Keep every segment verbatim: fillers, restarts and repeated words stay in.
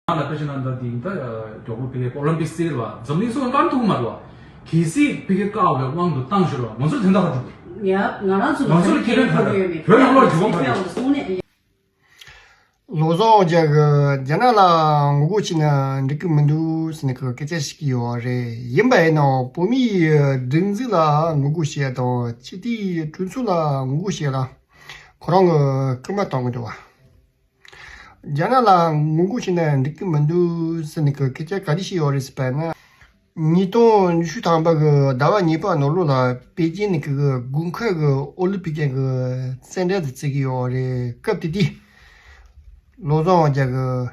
ང་ལ་ཕལ་ཆེར་ན་ད་དེང་ད་མགྱོགས་པོ་ཕ་གིའི་ཨོ་ལིམ་པིག་སི་རེད་བ། འཛམ་གླིང་སོགས་བཀག་ཐུབ་མ་རེད་བ། གལ་སྲིད་ཕ་གིར་བཀག་པའི་དབང་དུ་བཏང་ཞུ་རོགས། ང་ཚོར་དོན་དག་ག་འདུག་ཡ། ང་རང་ཚོ་ང་ཚོར་ཁེ་ཕན་ག་རེ་ཡོད་མེད། བོད་ལ་བློར་འགྱུར་བ་ག་རེ་ཡོད། བློ་བཟང་རྒྱལ་གྱིས་རྒྱ་ནག་ལ་ངོ་རྒོལ་བྱས་ན་འགྲིག་གི་མི་འདུག་ཟེར་ནས་ཁོས་སྐད་ཆ་བཤད་ཀྱི་ཡོད་རེད། ཡིན་པ་ཡིན་ནའང་བོད་མིའི་སྒྲིག་འཛུགས་ལ་ངོ་རྒོལ་བྱས་དང་སྤྱི་བདེའི་གྲོས་ཚོགས་ལ་ངོ་རྒོལ་བྱས་ལ་ཁོ་རང་གིས་སྐུལ་མ་གཏོང་གི་འདུག་བ། རྒྱ་ནག་ལ་ངོ་རྒོལ་བྱས་ན་འགྲིག་གི་མི་འདུག་ཟེར་ནས་ཁོས་སྐད་ཆ་ག་རེ་བཤད་ཡོད་རེད་ཟེར་བ་ན། ཉིས་སྟོང་ཉི་ཤུ་ཐམ་པ་གི་ཟླ་བ་གཉིས་པ་ནང་ལོགས་ལ་པེ་ཅིན་ནས་ཀྱི་དགུན་ཁ་གི་ཨོ་ལིམ་པིག་གི་རྩེད་འགྲན་དེ་རྩེ་གི་ཡོད་རེད། སྐབས་དེ་དུས་བློ་བཟང་རྒྱལ་གྱིས་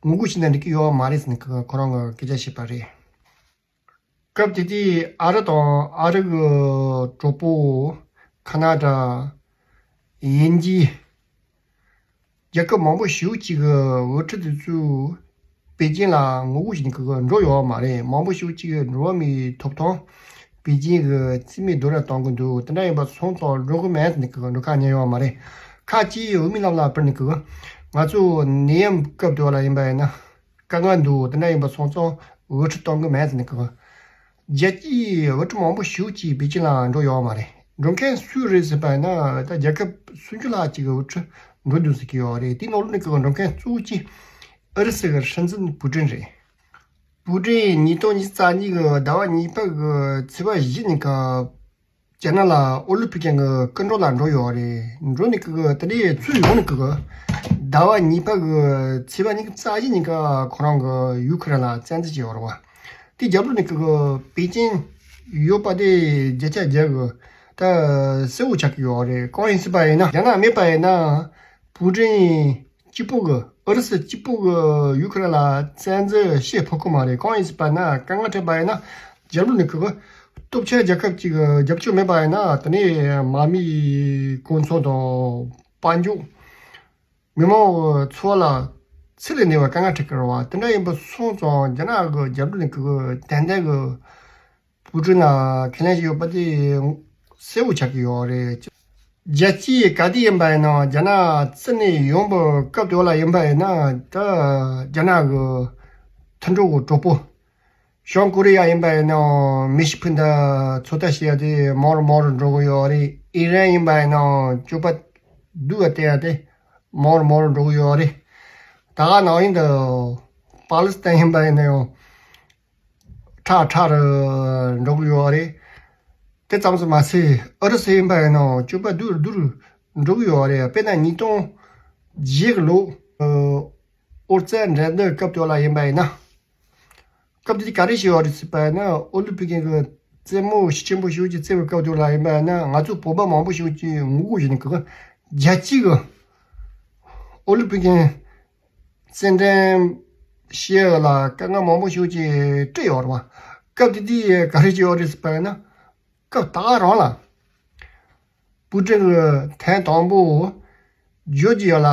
ངོ་རྒོལ་བྱས་ན་འགྲིག་གི་ཡོད་མ་རེད་ཟེར་ནས་ཁོ་རང་གིས་སྐད་ཆ་བཤད་པ་རེད། སྐབས་དེ་དུས་ཨ་རི་དང་ཨ་རི་གི་གྲོགས་པོ། ཁ་ན་ཌ། དབྱིན་ཇི། རྒྱལ་ཁབ་མང་པོ་ཞེ་པོ་ཅིག་གི་དབུ་ཁྲིད་དེ་ཚོས་པེ་ཅིན་ལ་ངོ་རྒོལ་བྱེད་མཁན་གྱི་འགྲོ་ཡོད་མ་རེད། མང་པོ་ཞེ་པོ་ཅིག་གིས་འགྲོ་བ་མིའི་ཐོབ་ཐང་པེ་ཅིན་གྱིས་རྩིས་མེད་རྡོག་ར་གཏོང་གི་འདུག་དེ་འདྲ་ཡིན་པ་སོང་ཙང་འགྲོ་གི་མེད་ཟེར་ནས་ཀྱི་འགྲོ་ཁག་ཉན་ཡོད་མ་རེད། ཁ་ཅིག་འོས་མི་རྣམས་ལ་དཔེར་ན་ཀྱི་ང་ཚོ་ནད་ཡམས་སྐབས་དེ་བ་ལ་ཡིན་པ་ཡིན་ན། དཀའ་ངལ་འདུག་དེ་འདྲ་ཡིན་པ་སོང་ཙང་དབུ་ཁྲིད་གཏོང་གི་མེད་ཟེར་ནས་ཀྱི། རྒྱལ་སྤྱིའི་དབུ་ཁྲིད་མང་པོ་ཞེ་པོ་ཅིག་པེ་ཅིན་ལ་འགྲོ་ཡོད་མ་རེད། འགྲོ་མཁན་སུ་རེད་ཟེར་བ་ཡིན་ན་ད་རྒྱལ་ཁབ་སུམ་ཅུ་ལྷག་ཅིག་གི་དབུ་ཁྲིད་འགྲོ་འདུག་ཟེར་གྱི་ཡོད་རེད། དེའི་ནང་ལོགས་ནས་ཀྱི་འགྲོ་མཁན་གཙོ་བོ་གཅིག་ཨུ་རུ་སུ་གི་སྲིད་འཛིན་པུ་ཀྲིན་རེད། པུ་ཀྲིན་ཉིས་སྟོང་ཉི་ཤུ་རྩ་གཉིས་གི་ཟླ་བ་གཉིས་པ་གི་ཚེས་པ་བཞི་ཉིན་ཀ་རྒྱ་ནག་ལ་ཨོ་ལིམ་པིག་གི་སྐུ་མགྲོན་ལ་འགྲོ་ཡོད་རེད། འགྲོ་ནས་ཀྱི་དེ་འདྲའི་ཚུར་ཡོང་ནས་ཀྱི་ཟླ་བ་གཉིས་པ་གི་ཚེས་པ་ཉི་ཤུ་རྩ་བཞི་ཉིན་ཀ་ཁོ་རང་གི་ཡུ་ཁུ་རེན་ལ་བཙན་འཛུལ་བྱས་ཡོད་རེད་བ། དེ་རྒྱབ་ལོགས་ནས་ཀྱི་པེ་ཅིན་ཡོད་པ་དེ་བརྒྱ་ཆ་བརྒྱ་གི་ད་གསལ་བོ་ཆགས་ཀྱི་ཡོད་རེད། གང་ཡིན་ཟེར་བ་ཡིན་ན་རྒྱ་ནག་མེད་པ་ཡིན་ན་པུ་ཀྲིན་གཅིག་པོ་གི་ཨུ་རུ་སུ་གཅིག་པོ་གི་ཡུ་ཁུ་རེན་ལ་བཙན་འཛུལ་བྱེད་ཕོད་ཀྱི་མ་རེད། གང་ཡིན་ཟེར་བ་ན་དཀའ་ངལ་འཕྲད་པ་ཡིན་ན་རྒྱབ་ལོགས་ནས་ཀྱི་སྟོབས་ཆེན་རྒྱལ་ཁབ་ཅིག་གི་རྒྱབ་སྐྱོར་མེད་པ་ཡིན་ན་དེ་ནས་མ་རྨོས་གོ་མཚོན་དང་དཔལ་འབྱོར། མི་མང་གི་འཚོ་བ་ལ་ཚད་ལས་འདས་པའི་དཀའ་ངལ་འཕྲད་ཀྱི་རེད་བ། དེ་འདྲ་ཡིན་པ་སོང་ཙང་རྒྱ་ནག་གི་རྒྱབ་ལོགས་ནས་ཀྱི་ཏན་ཏན་གྱི་པུ་ཀྲིན་ལ་ཁས་ལེན་བྱས་ཡོད་པ་དེ་གསལ་བོ་ཆགས་ཀྱི་ཡོད་རེད། རྒྱལ་སྤྱིའི་ག་དུས་ཡིན་པ་ཡིན་ནའང་རྒྱ་ནག་བཙན་ནས་ཡོང་བའི་སྐབས་དེ་བ་ལ་ཡིན་པ་ཡིན་ན་ད་རྒྱ་ནག་གི་མཐུན་གྲོགས་ཀྱི་གྲོགས་པོ། བྱང་ཀོ་རི་ཡ་ཡིན་པ་ཡིན་ནའང་མེ་ཤི་འཕུར་མདའ་ཚོད་ལྟ་བྱེད་ཡ་དེ་མང་རུ་མང་རུ་འགྲོ་གི་ཡོད་རེད། ཨི་རན་ཡིན་པ་ཡིན་ནའང་སྤྱོད་པ་སྡུག་ག་བལྟ་ཡ་དེ་མང་རུ་མང་རུ་འགྲོ་གི་ཡོད་རེད། ད་ག་ནང་བཞིན་དུ་པ་ལི་སི་ཐན་ཡིན་པ་ཡིན་ནའང་། ཁྲ་ཁྲ་རུ་འགྲོ་གི་ཡོད་རེད། དེ་ཙམ་དུ་མ་ཟད་ཨུ་རུ་སུ་ཡིན་པ་ཡིན་ནའང་སྤྱོད་པ་སྡུག་རུ་སྡུག་རུ་འགྲོ་གི་ཡོད་རེད། དཔེར་ན་ཉིས་སྟོང་བརྒྱད་ལོ་ཨོ་རྩལ་འགྲན་བསྡུར་སྐབས་དེ་ལ་ཡིན་པ་ཡིན་ན། སྐབས་དེ་དུས་ག་རེ་བྱས་ཡོད་རེད་ཟེར་བ་ཡིན་ན་ཨོ་ལིམ་པིག་གི་རྩེད་མོ་ཤུགས་ཆེན་པོ་ཞེ་པོ་ཅིག་རྩེ་བའི་སྐབས་དེ་ལ་ཡིན་པ་ཡིན་ན་ང་ཚོ་བོད་པ་མང་པོ་ཞེ་པོ་ཅིག་ངོ་རྒོལ་བྱས་ནས་གི་རྒྱལ་སྤྱི་གི་ཨོ་ལིམ་པིག་གི་རྩེད་འགྲན་བྱེད་ཡ་ལ་དཀའ་ངལ་མང་པོ་ཞེ་པོ་ཅིག་འཕྲད་ཡོད་རེད་བ། སྐབས་དེ་དུས་ག་རེ་བྱས་ཡོད་རེད་ཟེར་བ་ཡིན་ན། སྐབས་ད་ག་རང་ལ། པུ་ཀྲིན་གྱིས་ཐེངས་དང་པོ་ཇོར་ཇི་ཡ་ལ་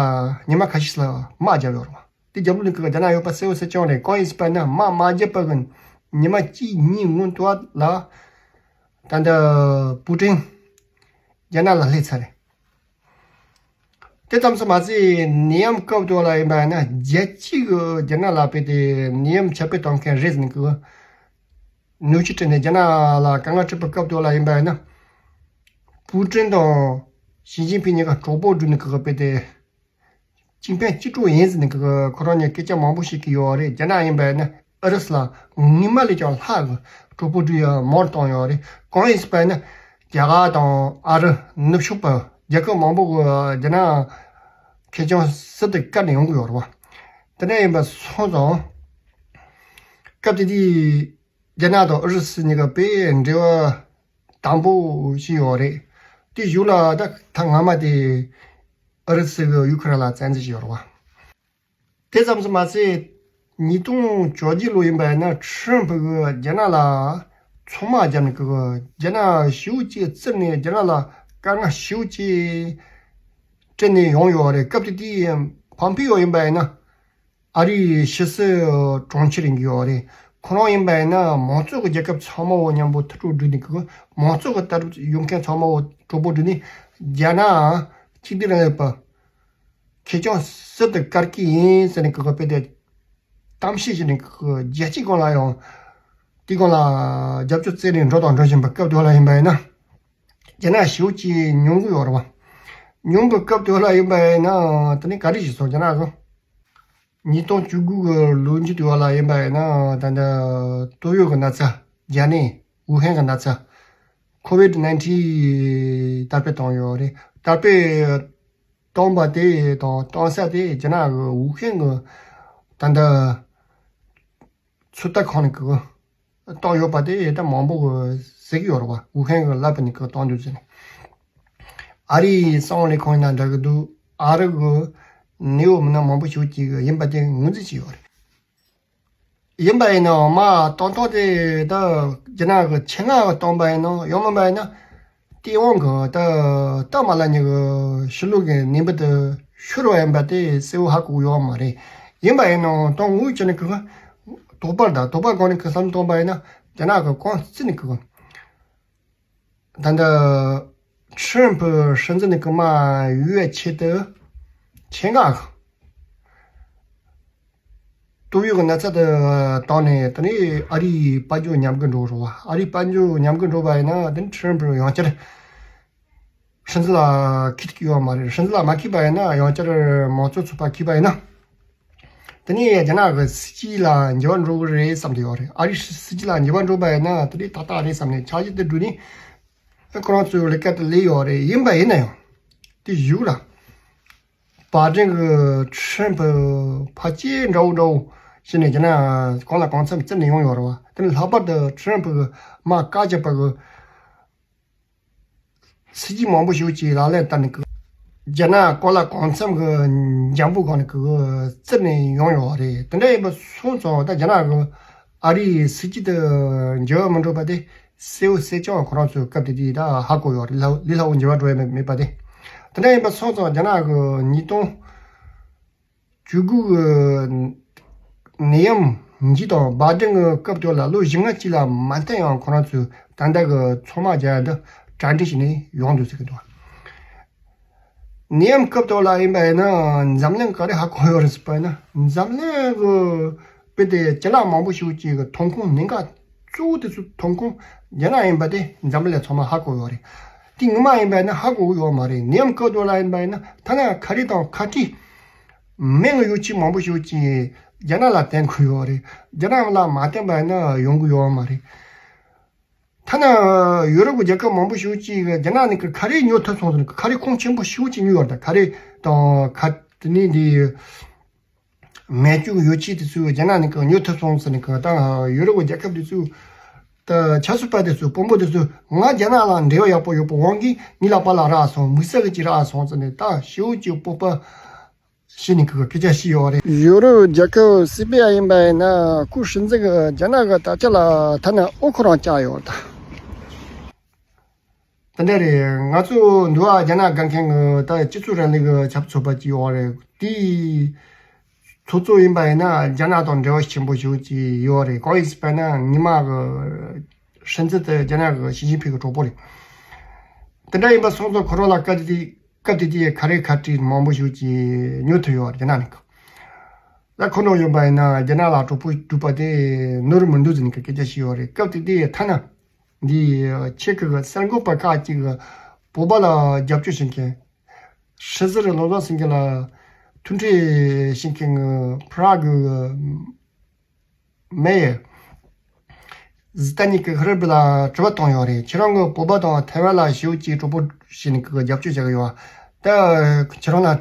ཉི་མ་ཁ་ཤས་ལ་དམག་བརྒྱབ་ཡོད་རེད་བ། དེ་རྒྱབ་ལོགས་ནས་ཀྱི་རྒྱ་ནག་ཡོད་པ་གསལ་བོ་གསལ་རྐྱང་རེད། གང་ཡིན་ཟེར་བ་ན་དམག་མ་བརྒྱབ་པ་གི་ཉི་མ་གཅིག་གཉིས་སྔོན་དུ་ལ་ད་ལྟ་པུ་ཀྲིན་རྒྱ་ནག་ལ་སླེབས་ཚར་རེད། དེ་ཙམ་དུ་མ་ཟད་ནད་ཡམས་སྐབས་དུ་ལ་ཡིན་པ་ཡིན་ན་རྒྱལ་སྤྱི་གི་རྒྱ་ནག་ལ་དཔེ་དེ་ནད་ཡམས་ཁྱབ་སྤེལ་གཏོང་མཁན་རེད་ཟེར་ནས་ཀྱི་གནོན་ཤུགས་སྤྲད་ནས་རྒྱ་ནག་ལ་དཀའ་ངལ་འཕྲད་པའི་སྐབས་དུ་ལ་ཡིན་པ་ཡིན་ན། པུ་ཀྲིན་དང་ཞི་ཅིན་ཕིང་གཉིས་ཀ་གྲོགས་པོ་བསྒྲིགས་ནས་ཀྱི་དཔེ་དེ་གཅིག་ཕན་གཅིག་གྲོགས་ཡིན་ཟེར་ནས་ཀྱི་ཁོ་རང་གཉིས་སྐད་ཆ་མང་པོ་བཤད་ཀྱི་ཡོད་རེད། རྒྱ་ནག་ཡིན་པ་ཡིན་ན་ཨུ་རུ་སུ་ལ་སྔོན་མ་ལས་ཀྱང་ལྷག་གི་གྲོགས་པོ་བསྒྲིགས་ཡ་མང་རུ་བཏང་ཡོད་རེད། གང་ཡིན་ཟེར་བ་ཡིན་ན་རྒྱ་གར་དང་ཨ་རི་ནུབ་ཕྱོགས་པ་རྒྱལ་ཁབ་མང་པོ་གི་རྒྱ་ནག་ཁེར་རྐྱང་ཟུར་དུ་བཀར་ནས་ཡོང་གི་ཡོད་རེད་བ། དེ་འདྲ་ཡིན་པ་སོང་ཙང་སྐབས་དེ་དུས་རྒྱ་ནག་དང་ཨུ་རུ་སུ་གཉིས་ཀ་དཔེ་འབྲེལ་བ་དམ་པོ་ཞིག་ཡོད་རེད། དེ་གཞུག་ལ་ད་ད་སྔ་མ་དེ་ཨུ་རུ་སུ་གི་ཡུ་ཁུ་རེན་ལ་བཙན་འཛུལ་ཞིག་ཡོད་རེད་བ། དེ་ཙམ་དུ་མ་ཟད་ཉིས་སྟོང་བཅོ་བརྒྱད་ལོ་ཡིན་པ་ཡིན་ན་ཁྲི་རམ་ཕུ་གིས་རྒྱ་ནག་ལ་ཚོང་དམག་བརྒྱབ་ནས་ཀྱི་རྒྱ་ནག་ཞེ་པོ་ཅིག་བཙིར་ནས་རྒྱ་ནག་ལ་དཀའ་ངལ་ཞེ་པོ་ཅིག་སྤྲད་ནས་ཡོང་ཡོད་རེད། སྐབས་དེ་དུས་ཕམ་ཕི་ཡོ་ཡིན་པ་ཡིན་ན་ཨ་རིའི་ཕྱི་སྲིད་དྲུང་ཆེ་ཡིན་གྱི་ཡོད་རེད། ཁོ་རང་ཡིན་པ་ཡིན་ན་མང་གཙོ་གི་རྒྱལ་ཁབ་ཚང་མ་བོ་མཉམ་པོ་ཐུག་འགྲོ་བསྒྲིགས་ནས་ཀྱི་མང་གཙོ་གི་ལྟ་གྲུབ་ཡོད་མཁན་ཚང་མ་བོ་གྲོགས་པོ་བསྒྲིགས་ནས་རྒྱ་ནག་གཅིག་སྡུད་རིང་ལུགས་པ། ཁེར་རྐྱང་ཟུར་དུ་བཀར་གྱི་ཡིན་ཟེར་ནས་ཁོ་གིས་དཔེ་དེ་གཏམ་བཤད་བྱས་ནས་ཁོ་རྒྱལ་སྤྱིའི་སྒང་ལ་ཡང་དེའི་སྒང་ལ་རྒྱབ་སྐྱོར་བཙལ་ནས་འགྲོ་དང་འགྲོ་བཞིན་པའི་སྐབས་དེ་ལ་ཡིན་པ་ཡིན་ན། རྒྱ་ནག་ཞེ་པོ་ཅིག་ཉུང་གི་ཡོད་རེད་བ། ཉུང་གི་སྐབས་དེ་ལ་ཡིན་པ་ཡིན་ན་དེ་ནི་ག་རེ་བྱས་སོང་རྒྱ་ནག་གི། ཉིས་སྟོང་བཅུ་དགུ་གི་ལོ་མཇུག་དེ་བ་ལ་ཡིན་པ་ཡིན་ན་ད་ལྟ་ཏོག་དབྱིབས་ཀྱི་ན་ཚ། རྒྱ་ནད། ཝུ་ཧན་གྱི་ན་ཚ། ཁོ་ཝིད་ནའིན་ཊིན་དར་སྤེལ་བཏང་ཡོད་རེད། དར་སྤེལ་བཏང་པ་དེ་དང་བཏང་ས་དེ་རྒྱ་ནག་གི་ཝུ་ཧན་གྱི་ད་ལྟ་ཚོད་ལྟ་ཁང་ནས་གི་བཏང་ཡོད་པ་དེ་ད་མང་པོ་གི་ཟེར་གྱི་ཡོད་རེད་བ། ཝུ་ཧན་གྱི་ལབ་པ་ནས་གི་བཏང་འདུག་ཟེར་ནས། ཨ་རིའི་གསང་བ་ལས་ཁུངས་ཡིན་ན་འདྲ་གི་འདུག་ཨ་རི་གི་ནེའུ་མི་སྣ་མང་པོ་ཞིག་ཅིག་ཡིན་པ་དེ་ངོས་འཛིན་བྱས་ཡོད་རེད། ཡིན་པ་ཡིན་ནའང་མ་བཏང་ཐོག་དེ་ད་རྒྱ་ནག་གི་ཆེད་མངགས་གི་བཏང་པ་ཡིན་ནའང་ཡང་མིན་པ་ཡིན་ན་སྟེས་དབང་གི་ད་སྟབས་མ་ལེགས་ཉིད་གི་ཕྱི་ལོགས་གི་ནད་འབུ་དེ་ཤོར་བ་ཡིན་པ་དེ་གསལ་བོ་ཧ་གོ་གི་ཡོད་མ་རེད། ཡིན་པ་ཡིན་ནའང་ད་ངོས་བྱས་ནས་གི་དོགས་པ་དང་དོགས་པ་སྒང་ནས་གི་བསམ་བཏང་པ་ཡིན་ན་རྒྱ་ནག་གི་གོང་བརྩིས་ནས་གི། ད་ལྟ་ཁྲི་རམ་ཕུ་སྲིད་འཛིན་ནི་གི་མ་ཡུལ་ཆེད་དུ་ཆེད་མངགས་ཏོག་དབྱིབས་ཀྱི་ན་ཚ་དེ་བཏང་ནས་དེ་ནས་ཨ་རིའི་དཔལ་འབྱོར་ཉམས་རྒུད་འགྲོ་རུ་བ། ཨ་རིའི་དཔལ་འབྱོར་ཉམས་རྒུད་འགྲོ་བ་ཡིན་ན་དེ་ནས་ཁྲི་རམ་ཕུ་ཡང་བསྐྱར་སྲིད་འཛིན་ལ་འཁེལ་ཐུབ་ཀྱི་ཡོད་མ་རེད། སྲིད་འཛིན་ལ་མ་འཁེལ་པ་ཡིན་ན་ཡང་བསྐྱར་མང་གཙོ་ཚོགས་པ་འཁེལ་པ་ཡིན་ན། དེ་ནས་རྒྱ་ནག་གི་སྲིད་ཇུས་ལ་འགྱུར་བ་འགྲོ་གི་རེད་བསམ་གྱི་ཡོད་རེད། ཨ་རིའི་སྲིད་ཇུས་ལ་འགྱུར་བ་འགྲོ་བ་ཡིན་ན་དེ་ནས་ཏག་ཏག་རེད་བསམ་ནས་འཆར་གཞི་དེ་བསྒྲུབས་ནས་ཁོ་རང་ཚོའི་ལས་ཀ་དེ་ལས་ཡོད་རེད། ཡིན་པ་ཡིན་ན་ཡང་དེ་གཞུག་ལ་བྷའི་ཌེན་གྱི་ཁྲི་རམ་ཕུ་ཕལ་ཆེར་འདྲ་བོ་འདྲ་བོ་བྱས་ནས་རྒྱ་ནག་གང་ལ་གང་འཚམ་བརྩིས་ནས་ཡོང་ཡོད་རེད་བ། དེ་ནས་ལྷག་པར་དུ་ཁྲི་རམ་ཕུ་གི་མ་བཀའ་བཅག་པ་གི་སྲིད་ཇུས་མང་པོ་ཞིག་ཅིག་ལག་ལེན་བསྟར་ནས་ཀྱི། རྒྱ་ནག་གང་ལ་གང་འཚམ་གྱི་འཇམ་པོ་སྒང་ནས་ཀྱི་བརྩིས་ནས་ཡོང་ཡོད་རེད། དེ་འདྲ་ཡིན་པ་སོང་ཙང་ད་རྒྱ་ནག་གི་ཨ་རིའི་སྲིད་ཇུས་དེ་འགྱུར་བ་མི་འགྲོ་བ་དེ་གསལ་བོ་གསལ་རྐྱང་ཁོ་རང་ཚོའི་སྐབས་དེ་དུས་ད་ཧ་གོ་ཡོད་རེད། ལྷ་ལས་སླ་བོ་འགྱུར་བ་འགྲོ་ཡ་མེད་མེད་པ་དེ། དེ་འདྲ་ཡིན་པ་སོང་ཙང་རྒྱ་ནག་གི་ཉིས་སྟོང་བཅུ་དགུ་གི་ནད་ཡམས་འཇིག་དང་བྷའི་ཌེན་གྱི་སྐབས་དེ་ལ་ལོ་བཞི་ལྔ་གཅིག་ལ་མ་མཐུན་ཡང་ཁོ་རང་ཚོས་ད་ལྟ་གི་ཚོང་དམག་རྒྱག་ཡ་འདི་གྲ་སྒྲིག་བྱས་ནས་ཡོང་འདུག་ཟེར་གི་འདུག་ནད་ཡམས་སྐབས་དེ་ལ་ཡིན་པ་ཡིན་ན་འཛམ་གླིང་ག་རེ་ཧ་གོ་ཡོད་རེད་ཟེར་བ་ཡིན་ན། འཛམ་གླིང་གི་དཔེ་དེ་ཅ་ལག་མང་པོ་ཞིག་ཅིག་གི་ཐོན་ཁུངས་གནད་འགག་གཙོ་བོ་དེ་ཚོ་ཐོན་ཁུངས་རྒྱ་ནག་ཡིན་པ་དེ་འཛམ་གླིང་ལ་ཚང་མ་ཧ་གོ་ཡོད་རེད། དེ་ངོ་མ་ཡིན་པ་ཡིན་ན་ཧ་གོ་གི་ཡོད་མ་རེད། ནད་ཡམས་སྐབས་དེ་ལ་ཡིན་པ་ཡིན་ན་ཐ་ན་ཁ་རས་དང་ཁ་ཊི་མིང་གི་ཡོ་ཆས་མང་པོ་ཞིག་ཅིག་རྒྱ་ནག་ལ་བརྟེན་དགོས་ཡོད་རེད། རྒྱ་ནག་ལ་མ་བརྟེན་པ་ཡིན་ན་ཡོང་གི་ཡོད་མ་རེད། ཐ་ན་ཡུ་རོབ་ཀྱི་རྒྱལ་ཁབ་མང་པོ་ཞིག་ཅིག་རྒྱ་ནག་ནས་ཀྱི་ཁ་རས་ཉོ་ཐུབ་སོང་ཟེར་ནས་ཁ་རས་ཁོངས་ཆེན་པོ་ཞིག་ཅིག་ཉོས་ཡོད་རེད། ད་ཁ་རས་དང་ཁ་དེ་ནས་འདི་མེ་སྐྱུག་ཡོ་ཆས་དེ་ཚོ་རྒྱ་ནག་ནས་ཀྱི་ཉོ་ཐུབ་སོང་ཟེར་ནས་ཀྱི་ད་ཡུ་རོབ་ཀྱི་རྒྱལ་ཁབ་དེ་ཚོ་ད་ཆབ་སྲིད་པ་དེ་ཚོ་དཔོན་པོ་དེ་ཚོ་ང་རྒྱ་ནག་ལ་འབྲེལ་བ་ཡག་པོ་ཡོད་པའི་དབང་གིས་ངའི་ལག་པ་ལ་རག་སོང་། དམིགས་བསལ་གྱི་ཅིག་རག་སོང་ཟེར་ནས་ད་ཞེ་པོ་ཅིག་སྤོབས་པ་བྱས་ནས་ཀྱི་སྐད་ཆ་བཤད་ཡོད་རེད། ཡུ་རོབ་རྒྱལ་ཁབ་སི་པི་ཨ་ཡིན་པ་ཡིན་ན་སྐུ་སྲིད་འཛིན་གྱི་རྒྱ་ནག་གི་དར་ཆ་ལ་ཐ་ན་ཨོ་ཁོ་རང་བཅག་ཡོད་ད། དེ་འདྲ་རེད། ང་ཚོ་འདི་བ་རྒྱ་ནག་དགའ་མཁན་གྱི་ད་སྤྱི་ཚོགས་རིང་ལུགས་ཀྱི་ཆབ་སྲིད་ཚོགས་པ་ཅིག་ཡོད་རེད། དེའི་ཚོགས་གཙོ་ཡིན་པ་ཡིན་ན་རྒྱ་ནག་དང་འབྲེལ་བ་ཆེན་པོ་ཞིག་ཅིག་ཡོད་རེད། གང་ཡིན་ཟེར་བ་ན་ཉི་མ་གི་སྲིད་འཛིན་དེ་རྒྱ་ནག་གི་ཞི་ཅིན་ཕིང་གི་གྲོགས་པོ་རེད། དེ་འདྲ་ཡིན་པ་སོང་ཙང་ཁོ་རང་ལ་སྐབས་དེ་སྐབས་དེ་དུས་ཁ་རས་ཁ་ཊི་མང་པོ་ཞིག་ཅིག་ཉོ་ཐུབ་ཡོད་རེད་རྒྱ་ནག་ནས་ཀྱི། ད་ཁོ་རང་ཡིན་པ་ཡིན་ན་རྒྱ་ནག་ལ་གྲོགས་པོ་སྒྲུབ་པ་དེ་ནོར་མི་འདུག་ཟེར་ནས་ཀྱི་སྐད་ཆ་བཤད་ཡོད་རེད། སྐབས་དེ་དུས་ཐ་ན་འདི་ཆེ་ཁུལ་གྱི་གསར་འགོད་པ་ཁག་ཅིག་གིས་བོད་པ་ལ་རྒྱབ་སྐྱོར་བྱེད་མཁན། ཧྲི་ཟུར་ལོ་ཙཱ་ཟེར་མཁན་ལ་མཐུན་འཕྲད་བྱེད་མཁན་གྱི་ཕ་རག་གི་མེ་ཡི་ཟི་ཏ་ཉིད་ཀྱི་ཧི་རི་བི་ལ་དྲི་བ་བཏང་ཡོད་རེད། ཁྱེད་རང་གི་བོད་པ་དང་ཐའེ་ཝན་ལ་ཞེ་པོ་ཅིག་གྲོགས་པོ་བྱས་ནས་ཀྱི་རྒྱབ་སྐྱོར་བྱེད་ཀྱི་ཡོད། ད་ཁྱེད་རང་ལ་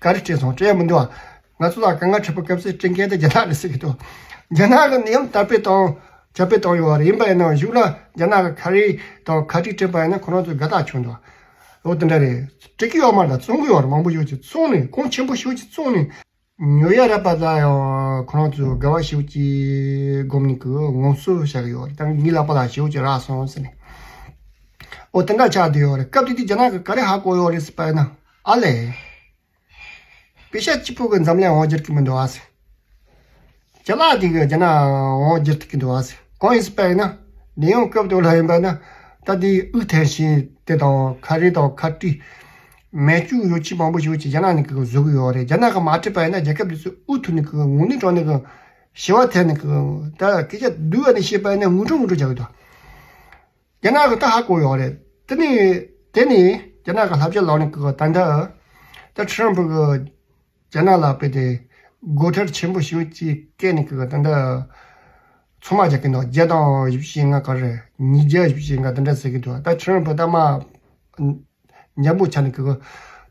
ག་རེ་སྤྲད་སོང་། སྤྲད་ཡ་མི་འདུག་ཨ། ང་ཚོ་ལ་དཀའ་ངལ་འཕྲད་པའི་སྐབས་སུ་སྤྲད་མཁན་དེ་རྒྱ་ནག་རེད་ཟེར་གྱི་འདུག་རྒྱ་ནག་གི་ནད་ཡམས་དར་སྤེལ་བཏང་། ཁྱབ་སྤེལ་བཏང་ཡོད་རེད། ཡིན་པ་ཡིན་ན་གཞུག་ལ་རྒྱ་ནག་གི་ཁ་རས་དང་ཁ་ཊི་སྤྲད་པ་ཡིན་ན་ཁོ་རང་ཚོ་དགའ་ཐག་ཆོད་འདུག་འོ་དེ་འདྲ་རེད། སྤྲད་ཀྱི་ཡོད་མ་རེད། ད་བཙོང་གི་ཡོད་རེད། མང་པོ་ཡོད་ཀྱི་བཙོང་ནས་གོང་ཆེན་པོ་ཞེ་པོ་ཅིག་བཙོང་ནས་ཉོ་ཡ་རག་པ་ལ་ཡང་ཁོ་རང་ཚོ་དགའ་བ་ཞེ་པོ་ཅིག་སྒོམ་ནས་ཀྱི་ངོམ་སོ་བྱ་གི་ཡོད་རེད། ད་ངའི་ལག་པ་ལ་ཞེ་པོ་ཅིག་རག་སོང་ཟེར་ནས། འོ་དེ་འདྲ་ཆགས་བསྡད་ཡོད་རེད། སྐབས་དེ་དུས་རྒྱ་ནག་གི་ག་རེ་ཧ་གོ་ཡོད་རེད་ཟེར་བ་ཡིན་ན། ཨ་ལས། པེ་ཤ་གཅིག་པོ་གི་འཛམ་གླིང་དབང་བསྒྱུར་གི་མི་འདུག་ཨ་ཟེར། ཅ་ལག་དེ་གི་རྒྱ་ནག་དབང་བསྒྱུར་ཐུབ་ཀྱི་འདུག་ཨ་ཟེར། གང་ཡིན་ཟེར་བ་ཡིན་ན། ནད་ཡམས་སྐབས་དེ་ལ་ཡིན་པ་ན། ད་དེའི་དབུགས་ཐལ་ཞིང་དེ་དང་ཁ་རས་དང་ཁ་ཊི། མེ་སྐྱོན་ཡོ་ཆས་མང་པོ་ཞིག་ཅིག་རྒྱ་ནག་ནས་ཀྱི་བཟོ་གི་ཡོད་རེད། རྒྱ་ནག་གི་མ་སྤྲད་པ་ཡིན་ན་རྒྱལ་ཁབ་དེ་ཚོ་འུ་ཐུག་ནས་ཀྱི་དངོས་གནས་དྲང་གནས་ཀྱི་ཞི་བ་ཐེབས་ནས་ཀྱི་ད་སྐད་ཆ་བསྡུས་པ་ནས་བཤད་པ་ཡིན་ན་ངུ་ཁྲོ་ངུ་ཁྲོ་རྒྱག་གི་འདུག་རྒྱ་ནག་གི་ད་ཧ་གོ་ཡོད་རེད། དེ་ནས་དེ་ནས་རྒྱ་ནག་གི་བསླབ་བྱ་ལོག་ནས་ཀྱི་ད་ལྟ་ད་ཁྲི་རམ་ཕུ་གི་རྒྱ་ནག་ལ་དཔེ་དེ་སྒོ་ཁྲལ་ཆེན་པོ་ཞིག་ཅིག་བཀལ་ནས་ཀྱི་ད་ལྟ་ཚང་མ་རྒྱག་གི་འདུག་བརྒྱ་དང་བཞི་བཅུ་ཞེ་ལྔ་ག་རེ་ཉིས་བརྒྱ་བཞི་བཅུ་ཞེ་ལྔ་དེ་འདྲ་ཟེར་གི་འདུག་ད་ཁྲི་རམ་ཕུ་ད་མ་འཇམ་པོ་ཆགས་ནས་ཀྱི་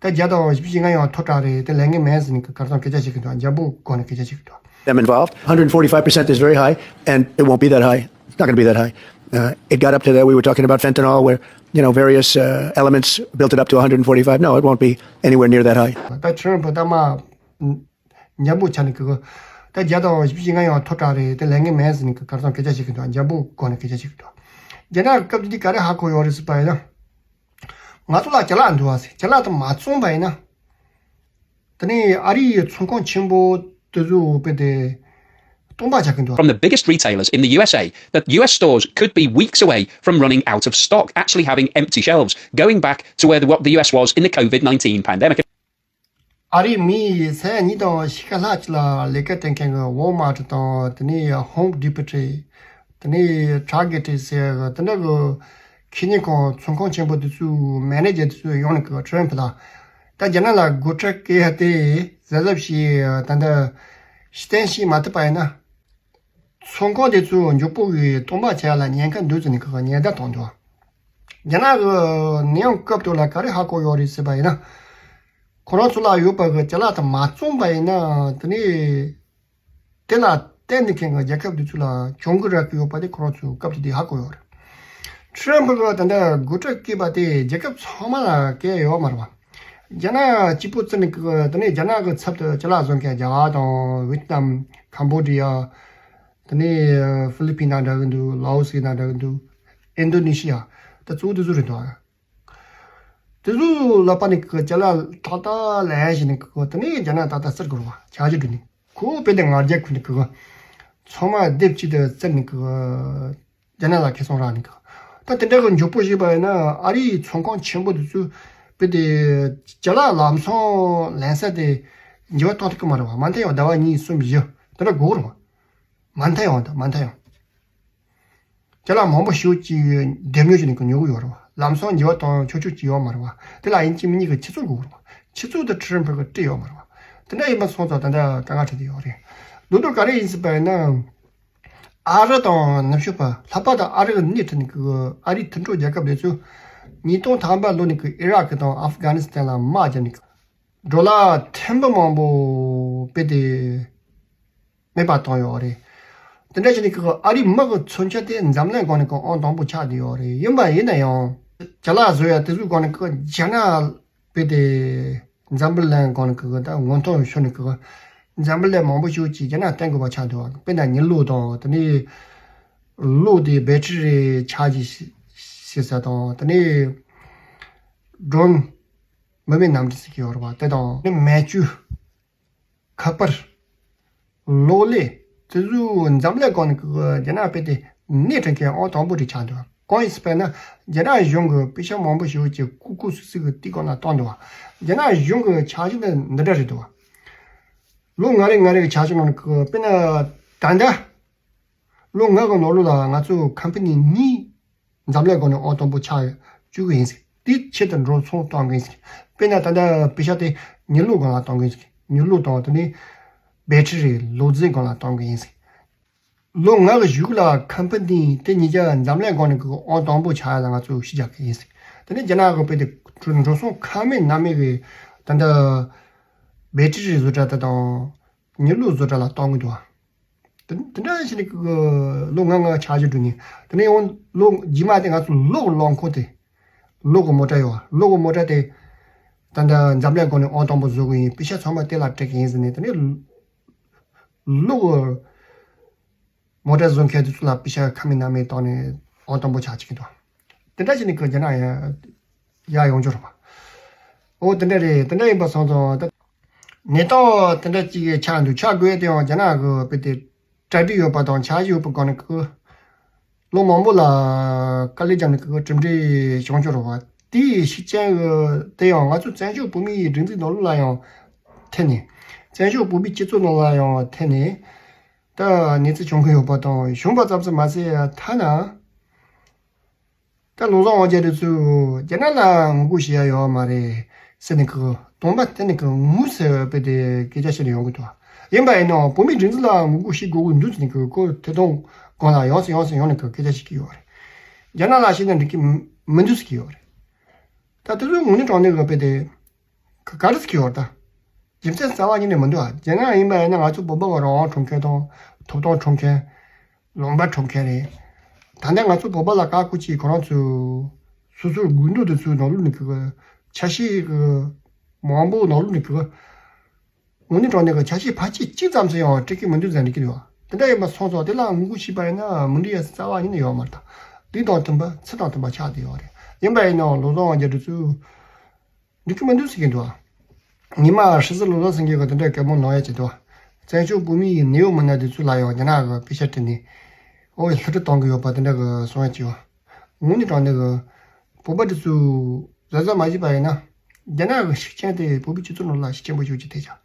ད་བརྒྱ་དང་བཞི་བཅུ་ཞེ་ལྔ་ཡང་མཐོ་དྲགས་རེད། དེ་ལས་ངན་མེད་ཟེར་ནས་ཀྱི་གར་སོང་སྐད་ཆ་བཤད་གི་འདུག་འཇམ་པོ་སྒོ་ནས་སྐད་ཆ་བཤད་གི་འདུག them involved. one hundred forty-five percent is very high, and it won't be that high. It's not going to be that high. Uh, it got up to that. We were talking about fentanyl, where, you know, various uh, elements built it up to one hundred forty-five. No, it won't be anywhere near that high. ད་ཁྲི་རམ་ཕུ་ད་མ་འཇམ་པོ་ཆགས་ནས་ཀྱི་ད་བརྒྱ་དང་བཞི་བཅུ་ཞེ་ལྔ་ཡང་མཐོ་དྲགས་རེད། དེ་ལས་ངན་མེད་ཟེར་ནས་ཀྱི་གར་སོང་སྐད་ཆ་བཤད་གི་འདུག་འཇམ་པོ་སྒོ་ནས་སྐད་ཆ་བཤད་གི་འདུག་རྒྱ་ནག་སྐབས་དེ་དུས་ག་རེ་ཧ་གོ་ཡོད་རེད་ཟེར་བ་ཡིན་ན། ང་ཚོ་ལ་ཅ་ལག་འདུག་བ་ཟེར། ཅ་ལག་དེ་མ་བཙོངས་པ་ཡིན་ན། དེ་ནས་ཨ་རིའི་ཚོང་ཁང་ཆེན་པོ་དེ་ཚོ་དཔེ་དེ་སྟོང་པ་ཆགས་ཀྱི་འདུག From the biggest retailers in the U S A, that U S stores could be weeks away from running out of stock, actually having empty shelves, going back to where the, what the U S was in the COVID nineteen pandemic. ཨ་རིའི་མི་ས་ཡ་གཉིས་དང་ཕྱེད་ཀ་ལྷག་ཅིག་ལ་ལས་ཀ་བསྟེན་མཁན་གྱི་Walmart དང་དེ་ནས་Home Depot དེ་ནས་Target ཟེར་གི་དེ་འདྲ་གི་ཁེ་ཉིན་ཁང་ཚོང་ཁང་ཆེན་པོ་དེ་ཚོའི་མེ་ནེ་ཇར་དེ་ཚོ་ཡོང་ནས་གི་ཁྲི་རམ་ཕུ་ལ་ད་རྒྱ་ནག་ལ་སྒོ་ཁྲལ་བཀལ་ཡ་དེ་གཟབ་གཟབ་བྱས་ད་འདི་ཕྱིར་འཐེན་བྱེད་མ་ཐུབ་པ་ཡིན་ན། ཚོང་ཁང་དེ་ཚོ་མགྱོགས་པོ་གིས་སྟོང་པ་བྱེད་ཡ་ལ་ཉེན་ཁ་འདུག་ཟེར་ནས་གི་ཉེན་བརྡ་བཏང་འདུག་རྒྱ་ནག་གི་ནད་ཡམས་སྐབས་དེ་ལ་ག་རེ་ཧ་གོ་ཡོད་རེད་ཟེར་བ་ཡིན་ན། ཁོ་རང་ཚོ་ལ་ཡོད་པ་གི་ཅ་ལག་དེ་མ་བཙོངས་པ་ཡིན་ན་དེ་ནས་དེ་ལ་བརྟེན་ནས་མཁན་གི་རྒྱལ་ཁབ་དེ་ཚོ་ལ་གྱོང་གུན་རག་གི་ཡོད་པ་དེ་ཁོ་རང་ཚོས་སྐབས་དེ་དུས་ཧ་གོ་ཡོད་རེད། ཁྲི་རམ་ཕུ་གི་ད་ལྟ་སྒོ་ཁྲལ་བཀལ་བ་དེ་རྒྱལ་ཁབ་ཚང་མ་ལ་བཀལ་ཡོད་མ་རེད་བ། རྒྱ་ནག་གཅིག་པོ་བརྩི་ནས་གི་དེ་ནས་རྒྱ་ནག་གི་ཚབ་ཏུ་ཅ་ལག་བཟོ་མཁན་རྒྱ་གར་དང་ཝེ་ཏི་ནམ། ཀམ་བོ་ཌི་ཡ། དེ་ནས་ཧྥི་ལི་པིན་ནང་འདྲ་གི་འདུག་ལའོ་སི་ནང་འདྲ་གི་འདུག་ཨིན་དོ་ནེ་ཤི་ཡ། ད་གཙོ་བོ་དེ་ཚོ་རེད་འདུག་དེ་ཚོ་ལ་པ་ནི་ཀི་ཅ་ལག་ཏག་ཏག་ལེན་བྱས་ནས་ཀི་དེ་ནས་རྒྱ་ནག་ཏག་ཏག་བཙིར་དགོས་རེད་བ། བྱ་གཞི་སྒྲུབ་ནས་ཁོ་དཔེ་དེ་ང་རྒྱལ་ཁུར་ནས་ཀི་ཚང་མ་སྡེབ་གཅིག་ཏུ་བཙིར་ནས་ཀི་རྒྱ་ནག་ལ་ཁེ་བཟང་རག་ནས་ཀི། ད་དེ་འདྲ་གི་མགྱོགས་པོ་བྱས་པ་ཡིན་ན་ཨ་རིའི་ཚོང་ཁང་ཆེན་པོ་དེ་ཚོས་དཔེ་དེ་ཅ་ལག་ལམ་སང་ལེན་ས་དེ་འགྱུར་བ་གཏོང་ཐུབ་ཀི་མ་རེད་བ། མ་མཐའ་ཡང་ཟླ་བ་གཉིས་གསུམ་བཞི་དེ་འདྲ་འགོར་རེད་བ། མ་མཐའ་ཡང་ད་མ་མཐའ་ཡང་། ཅ་ལག་མང་པོ་ཞིག་ཅིག་སྡེབ་ཉོ་བྱས་ནས་ཀྱི་ཉོ་གི་ཡོད་རེད་བ། ལམ་སང་འགྱུར་བ་གཏོང་ཆོག་ཆོག་ཅིག་ཡོད་མ་རེད་བ། དེ་ལ་ཡིན་གཅིག་མིན་གཉིས་ཀྱི་ཆུ་ཚོད་དགོས་རེད་བ། ཆུ་ཚོད་དེ་ཁྲི་རམ་ཕུ་གིས་སྤྲད་ཡོད་མ་རེད་བ། དེ་འདྲ་ཡིན་པ་སོང་ཙང་ད་ལྟ་དཀའ་ངལ་འཕྲད་དེ་ཡོད་རེད། མདོར་བསྡུས་ག་རེ་ཡིན་ཟེར་བ་ཡིན་ན། ཨ་རི་དང་ནུབ་ཕྱོགས་པ་ལྷག་པར་དུ་ཨ་རི་གི་སྣེ་ཁྲིད་ནས་ཀྱི་ཨ་རིའི་མཐུན་གྲོགས་རྒྱལ་ཁབ་དེ་ཚོས་ཉིས་སྟོང་ཐམ་པ་ལོ་ནས་ཀྱི་ཨི་རག་དང་ཨབ་གྷ་ནི་སི་ཐན་ལ་དམག་བརྒྱབ་ནས་ཀྱི་ཌོ་ལར་ཐེར་འབུམ་མང་པོ་དཔེ་དེ་མེད་པ་བཏང་ཡོད་རེད། དེ་འདྲ་བྱས་ནས་ཀྱི་ཨ་རིའི་དམག་གི་མཚོན་ཆ་དེ་འཛམ་གླིང་སྒང་ནས་ཀྱི་ཨང་དང་པོ་ཆགས་བསྡད་ཡོད་རེད། ཡིན་པ་ཡིན་ན་ཡང་ཅ་ལག་བཟོ་ཡ་དེ་ཚོའི་སྒང་ནས་ཀྱི་རྒྱ་ནག་དཔེ་དེ་འཛམ་བུ་གླིང་སྒང་ནས་ཀྱི་ད་ངོ་མཐོང་ཤོར་ནས་ཀྱི་འཛམ་བུ་གླིང་མང་པོ་ཞིག་ཅིག་རྒྱ་ནག་བརྟེན་དགོས་པ་ཆགས་འདུག་དཔེར་ན་ཉི་གློག་དང་དེ་ནས་གློག་དེ་བེ་ཊི་རི་ཆར་ཇི་བྱེད་ས་དང་དེ་ནས་ཌོན་མི་མེད་གནམ་གྲུ་ཟེར་གྱི་ཡོད་རེད་བ། དེ་དང་ནི་མེ་ཆུ། ཁ་པར། གློག་ཀླད། དེ་ཚོ་འཛམ་གླིང་སྒང་ནས་ཀྱི་རྒྱ་ནག་དཔེ་དེ་སྣེ་ཁྲིད་མཁན་ཨང་དང་པོ་དེ་ཆགས་འདུག་གང་ཡིན་ཟེར་བ་ན་རྒྱ་ནག་གཞུང་གིས་པེ་ཤ་མང་པོ་ཞིག་ཅིག་ཀུ་ཀུ་སུ་སུ་གི་དེའི་སྒང་ལ་བཏང་འདུག་རྒྱ་ནག་གཞུང་གི་འཆར་གཞི་འདི་འདི་འདྲ་རེད་འདུག་ལོ་ལྔ་རེ་ལྔ་རེ་གི་འཆར་གཞི་ནང་ནས་ཀྱི་དཔེར་ན་ད་ལྟ་ལོ་ལྔ་གི་ནང་ལོགས་ལ་ང་ཚོ་ཁམ་པ་ནི་གཉིས་འཛམ་གླིང་སྒང་ནས་ཨང་དང་པོ་ཆགས་བཅུག་གི་ཡིན་ཟེར། དེའི་ཆེད་དུ་འགྲོ་སོང་གཏོང་གི་ཡིན་ཟེར། དཔེར་ན་ད་ལྟ་པེ་ཤ་དེ་ཉི་གློག་སྒང་ལ་གཏོང་གི་ཡིན་ཟེར། ཉི་གློག་དང་དེ་ནས་བེ་ཊི་རི་གློག་རྫས་སྒང་ལ་གཏོང་གི་ཡིན་ཟེར། ལོ་ལྔ་གི་གཞུག་ལ་ཁམ་པ་ནི་དེ་གཉིས་ཀ་འཛམ་གླིང་སྒང་ནས་ཀྱི་ཨང་དང་པོ་ཆགས་ཡ་ལ་ང་ཚོ་གཞི་རྒྱག་གི་ཡིན་ཟེར། དེ་ནས་རྒྱ་ནག་གི་དཔེ་དེ་འགྲོ་སོང་ཁ་མེད་ནང་མེད་ཀྱི་ད་ལྟ་བེ་ཊི་རི་བཟོ་གྲྭ་དེ་དང་ཉི་གློག་བཟོ་གྲྭ་ལ་གཏོང་གི་འདུག་དེ་དེ་འདྲ་བྱས་ནས་ཀྱི་ལོ་ལྔ་ལྔ་འཆར་གཞི་བསྒྲུབས་ནས་དེ་ནས་ཡང་ལོ་རྗེས་མ་དེ་ང་ཚོ་གློག་གི་རླངས་འཁོར་དེ། གློག་གི་མོ་ཊ་ཡོད་བ། གློག་གི་མོ་ཊ་དེ་ད་ལྟ་འཛམ་གླིང་སྒང་ནས་ཨང་དང་པོ་བཟོ་གི་ཡིན། པེ་ཤ་ཚང་མ་དེ་ལ་སྤྲད་གི་ཡིན་ཟེར་ནས་དེ་ནས་གློག་གི་མོ་ཊ་བཟོ་མཁན་དེ་ཚོ་ལ་པེ་ཤ་ཁ་མེད་ནང་མེད་བཏང་ནས་ཨང་དང་པོ་ཆགས་བཅུག་གི་འདུག་དེ་འདྲ་བྱས་ནས་ཀྱི་རྒྱ་ནག་ཡར་ཡར་ཡོང་རྒྱུ་རེད་པ། ཨོ་དེ་འདྲ་རེད། དེ་འདྲ་ཡིན་པ་སོང་ཙང་ད་གནས་སྟངས་དེ་འདྲ་ཅིག་ཆགས་འདུག་ཆགས་དགོས་དེ་ཡང་རྒྱ་ནག་གི་དཔེ་དེ་གྲ་སྒྲིག་ཡོད་པ་དང་འཆར་གཞི་ཡོད་པའི་སྒང་ནས་ཀྱི་ལོ་མང་པོ་ལ་དཀའ་ལས་བརྒྱབ་ནས་ཀྱི་གྲུབ་འབྲས་བྱུང་ཆོག་རེད་བ། དེའི་ཤུགས་རྐྱེན་གྱིས་དེ་ཡང་ང་ཚོ་བཙན་བྱོལ་བོད་མིའི་སྒྲིག་འཛུགས་ནང་ལོགས་ལ་ཡང་ཐེབས་ནས། བཙན་བྱོལ་བོད་མིའི་སྤྱི་ཚོགས་ནང་ལ་ཡང་ཐེབས་ནས། ད་གནས་ཚུལ་བྱུང་གི་ཡོད་པ་དང་། བྱུང་བ་ཙམ་ཞིག་མ་ཟད། ཐ་ན་ད་བློ་བཟང་དབང་རྒྱལ་དེ་ཚོས་རྒྱ་ནག་ལ་ངོ་རྒོལ་བྱེད་ཡ་ཡོད་མ་རེད་ཟེར་ནས། ཁོ་གདོང་པ་བསྟན་ནས། ཁོ་ངོ་ཟེར་བས་དེ་སྐད་ཆ་བཤད་ནས་ཡོང་གི་འདུག། ཡིན་པ་ཡིན་ནའང་བོད་མིའི་སྒྲིག་འཛུགས་ལ་ངོ་རྒོལ་བྱེད་དགོས་ཀྱི་འདུག་ཟེར་ནས། ཁོ་ཁོ་ཐད་གཏོང་སྒང་ལ་ཡོང་ཟེར་ཡོང་ཟེར་ཡོང་ནས་ཁོ་སྐད་ཆ་བཤད་ཀྱི་ཡོད་རེད། རྒྱ་ནག་ལ་བཤད་ན་འགྲིག་གི་མི་འདུག་ཟེར་གྱི་ཡོད་རེད། ད་དེ་ཚོའི་ངོ་ནས་དྲང་གནས་གི་དཔེ་དེ་ག་ག་རེ་ཟེར་གྱི་ཡོད་རེད། ད་རྒྱུ་མཚན་རྩ་བ་ཉིད་ནས་མི་འདུག་ཨ། རྒྱ་ནག་ཡིན་པ་ཡིན་ན་ང་ཚོ་བོད་པ་གི་རང་དབང་འཕྲོག་མཁན་དང་། ཐོབ་ཐང་འཕྲོག་མཁན། ལུང་པ་འཕྲོག་མཁན་རེད། ད་ལྟ་ང་ཚོ་བོད་པ་ལ་བཀའ་བཀོད་ཀྱིས་ཁོ་རང་ཚོས་སོ་སོའི་དགོས་འདུན་དེ་ཚོའི་ནང་ལོགས་ནས་གི་ཆ་ཤས་གི་མང་པོ་ནང་ལོགས་ནས་གི་དངོས་གནས་དྲང་གནས་ཀྱི་ཆ་ཤས་ཕལ་ཆེར་གཅིག་ཙམ་ཞིག་ཡང་སྤྲད་ཀྱི་མི་འདུག་ཟེར་འགྲིག་གི་རེད་བ། དེ་འདྲ་ཡིན་པ་སོང་ཙང་དེ་ལ་ངོ་རྒོལ་བྱས་པ་ཡིན་ན་མི་འགྲིག་ཡ་རྩ་བ་ཉིད་ནས་ཡོད་མ་རེད། ད་ལུགས་དང་མཐུན་པ་ཚུལ་དང་མཐུན་པ་ཆགས་བསྡད་ཡོད་རེད། ཡིན་པ་ཡིན་ནའང་བློ་བཟང་དབང་རྒྱལ་དེ་ཚོས་འགྲིག་གི་མི་འདུག་ཟེར་གྱི་འདུག་བ། ཉི་མ་ཧྲི་ཟི་བློ་བཟང་སེང་གེ་གིས་དེ་འདྲའི་གད་མོ་ནོན་ཡ་བྱེད་དུས། བཙན་བྱོལ་བོད་མིའི་ནད་གཡོག་མི་སྣ་དེ་ཚོ་ལ་ཡང་རྒྱ་ནག་གིས་དཔེ་ཆ་སྤྲད་ནས། ཨོ་ཡ་ལྷ་ཁྲིད་གཏོང་གི་ཡོད་པ་དེ་འདྲ་གི་གསུང་ཡ་བྱེད་བ། དངོས་གནས་དྲང་གནས་གི་བོད་པ་དེ་ཚོས་གཟབ་གཟབ་མ་བྱས་པ་ཡིན་ན། རྒྱ་ནག་གི་ཤུགས་རྐྱེན་དེ་བོད་པའི་སྤྱི་ཚོགས་ནང་ལ་ཤུགས་ཆེན་པོ་ཞིག་ཐེབས་ཀྱང་